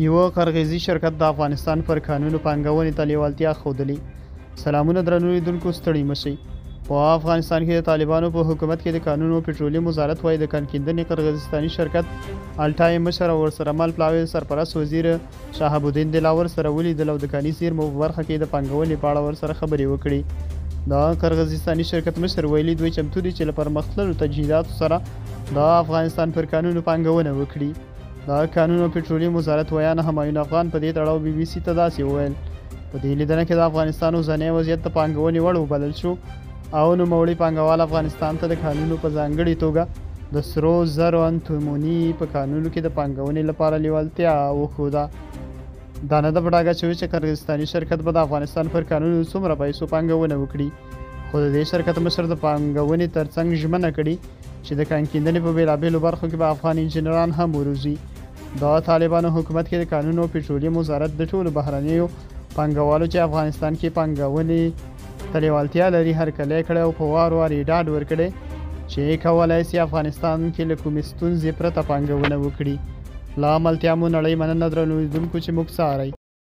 یوه قرغیزي شرکت د افغانستان پر کانونو پانګونې ته لیوالتیا ښودلې. سلامونه درنو لیدونکو، ستړي مه شئ. په افغانستان کې د طالبانو په حکومت کې د کانونو او پټرولیم وزارت وایي، د کان کیندنې قرغیزستاني شرکت الټای مشر او ورسره مل پلاوی سرپرست وزیر شهاب الدین دلاور سره ولیدل او د کاني زیرمو په برخه کې د پانګونې په اړه ورسره خبرې وکړې. د قرغیزستاني شرکت مشر ویلي، دوی چمتو دي چې له پرمختللو تجهیزاتو سره د افغانستان پر کانونو پانګونه وکړي. د کانونو او پټرولیم وزارت ویاند همایون افغان په دې تړاو بي بي سي ته داسې وویل، په دې لیدنه کې د افغانستان اوسنی وضعیت د پانګونې وړ وبلل شو او نوموړي پانګوال افغانستان ته د کانونو په ځانګړي توګه د سرو زرو انتموني په کانونو کې د پانګونې لپاره لیوالتیا وښوده. دا نه ده په ډاګه شوې چې قرغیزستاني شرکت به د افغانستان پر کانونو څومره پیسو پانګونه وکړي، خو د دې شرکت مشر د پانګونې ترڅنګ ژمنه کړې چې د کان کیندنې په بېلابېلو برخو کې به افغان انجینران هم وروزي. د طالبانو حکومت کې د کانونو او پټرولیم وزارت د ټولو بهرنیو پانګوالو چې افغانستان کې پانګونې ته لیوالتیا لري هرکلی کړی او په وار وار یې ډاډ ورکړی چې کولای سي افغانستان کې له کومې ستونزې پرته پانګونه وکړي. له ملتیا مو نړۍ مننه درنو لیدونکو چې موږ څارئ.